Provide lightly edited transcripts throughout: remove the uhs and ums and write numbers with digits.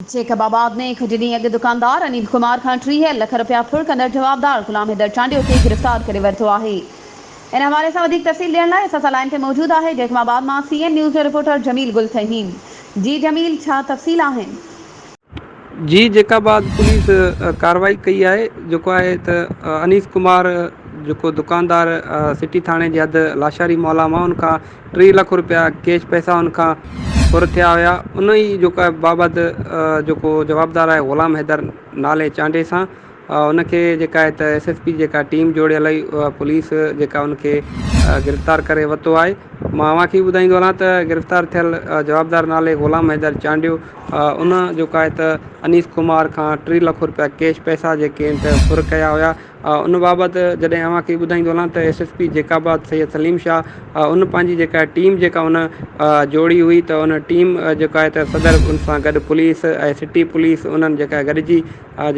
Jacob آباد ۾ ڪجهه ڏينهن اڳ دڪاندار انيل ڪمار کان 30 لک رپيا ڦر ڪندڙ جوابدار غلام حيدر چانڊيو کي گرفتار ڪري ورتو آهي. ان حوالي سان وڌيڪ تفصيل ڏيڻ لاء اسان سان لائين تي موجود آهي جيڪب آباد مان سي اين نيوز جو رپورٽر جميل گل ٿهيم. جي جميل ڇا تفصيل آهن؟ جي جيڪب آباد پوليس ڪارروائي ڪئي آهي جيڪو آهي ته انيس ڪمار جيڪو دڪاندار سٽي ٿاڻي جي حد لاشاري محلا مان ان کان 30 لک روپيا ڪيش پئسا ان کان ڦر ٿيا هيا ان ئي جيڪو آهي بابت جيڪو جوابدار آهي غلام حيدر نالي چانڊيي سان ان کي جيڪا آهي ته ايس ايس پي جيڪا ٽيم جوڙيل هئي اها پوليس جيڪا ان کي گرفتار ڪري ورتو آهي مان اوهان کي ٻڌائيندو هلان ته گرفتار ٿيل جوابدار نالي غلام حيدر چانڊيو ان جيڪو آهي ته انيس ڪمار کان 30 لک روپيا ڪيش پئسا جيڪي آهن ته ڦر ڪيا هيا ان بابت جڏهن اوهان کي ٻڌائيندو هلان ته S S P Jacobabad Syed Saleem Shah ان پنهنجي جيڪا ٽيم جيڪا ان جوڙي هئي ته ان ٽيم جيڪا آهي ته صدر ان سان گڏ پوليس ۽ سٽي پوليس انهن جيڪا گڏجي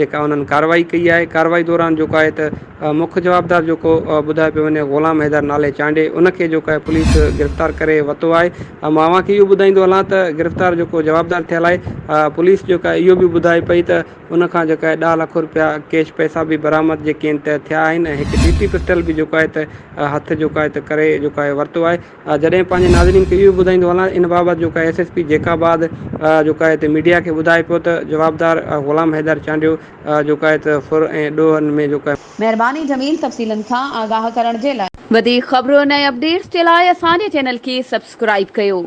جيڪا انهن ڪارروائي ڪئي آهي ڪارروائي دوران جيڪو آهي ته مک جوابدار جيڪو ٻڌايو پيو وڃي غلام حيدر نالي چانڊيي ان کي جيڪو آهي پوليس گرفتار ڪري ورتو آهي مان اوهان کي اهو ٻڌائيندو هلان ته گرفتار جيڪو جوابدار ٿيل آهي پوليس جيڪا اهو به ٻڌائي پئي ته ان کان جيڪا آهي ڏهه لک روپيا ڪيش پئسا به برآمد جيڪي آهن ته ٿيا آهن ۽ هڪ ڊي ٽي پسٽل به جيڪو آهي ته هٿ جيڪو آهي ته ڪري جيڪو آهي ورتو آهي جڏهن پنهنجي ناظرين کي اهو ٻڌائيندو هلان ان بابت جيڪو آهي ايس ايس پي جيڪب آباد جيڪو آهي ته ميڊيا کي ٻڌائي پيو ته جوابدار غلام حيدر چانڊيو جيڪو آهي ته ڦر ۽ ڏوهن ۾ جيڪو آهي. مهرباني جميل تفصيلن کان آگاهه ڪرڻ جي لاء. وڌيڪ خبرن ۽ اپڊيٽس جي لاء اسان جي چينل کي سبسڪرائيب ڪيو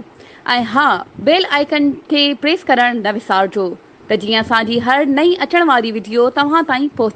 ۽ ها بيل آئيڪن کي پريس ڪرڻ نه وسارجو. ته جيئن اسان جي هر نئين اچڻ واري وڊيو توهان تائين پهچي.